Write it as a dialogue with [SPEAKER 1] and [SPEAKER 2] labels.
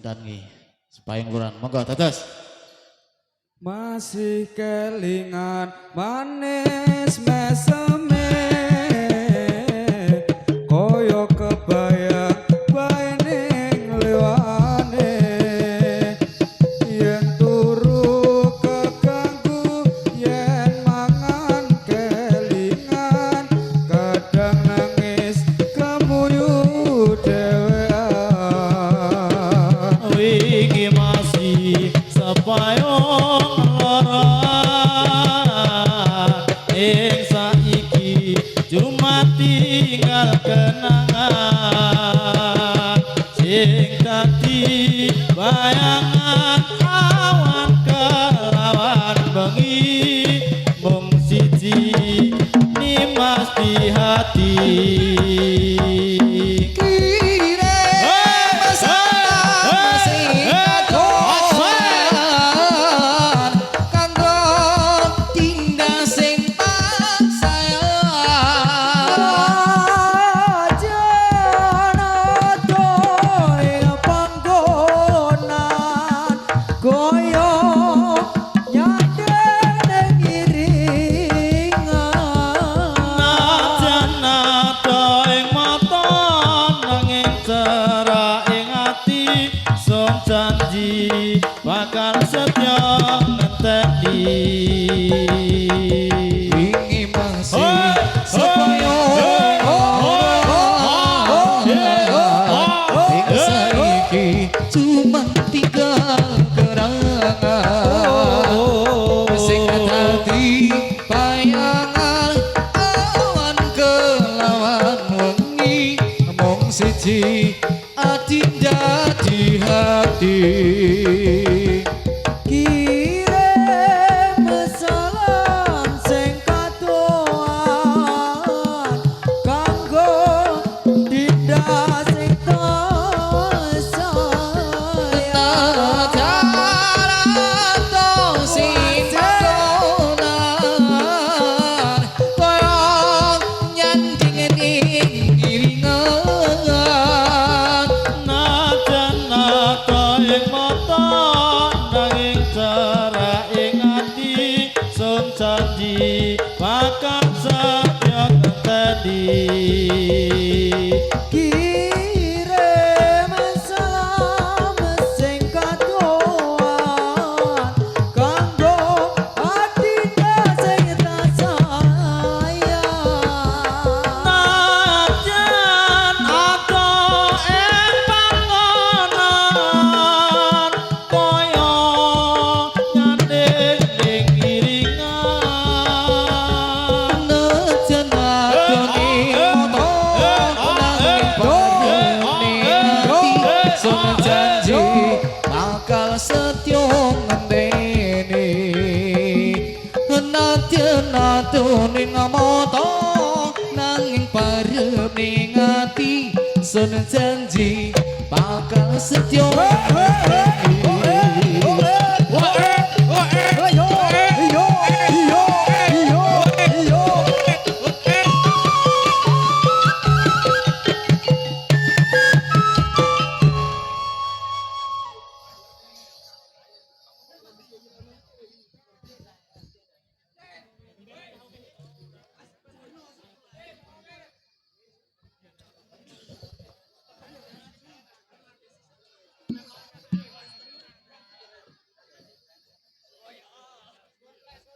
[SPEAKER 1] Sendan nggih. Sepayung Lurahan. Monggo dados.
[SPEAKER 2] Masih kelingan manis meseme, koyo kebayang bae ning lewane, yen turu keganggu, yen mangan kelingan, kadang nangis kemuyu dhewean.
[SPEAKER 3] Wingi masih sepayung loroan, ing saiki cuma tinggal kenangan sing dadi bayangan awan kelawan bengi, mung siji nimas di hati.
[SPEAKER 4] Kirim salam sing kadohan kanggo tindak sing tak sayang.
[SPEAKER 2] Najan adoh ing panggonan, kaya nyanding ning iringan.
[SPEAKER 3] Najan adoh ing mata, nanging cerak ing ati, sun janji bakal setya ngenteni.
[SPEAKER 4] Wingi masih sepayung ing saiki cuma tinggal kenangan sing dadi bayangan awan kelawan wengi, mung siji adinda di hati.
[SPEAKER 2] Kirim salam sing kadohan kanggo dinda sing tak sayang.
[SPEAKER 4] Najan adoh sing panggonan, kaya nyanding ning iringan.
[SPEAKER 3] Najan adoh ing mata, nanging cerak ing ati, sun janji bakal setya ngenteni.
[SPEAKER 2] Kirim salam sing kadohan kanggo adinda sing tak sayang.
[SPEAKER 3] Najan adoh ing panggonan, kaya nyanding ning iringan.
[SPEAKER 4] Najan adoh ning mata, nanging parep ning ati, sun janji bakal setya ngenteni. Najan adoh ning mata, nanging parep ning ati, sun janji bakal setya.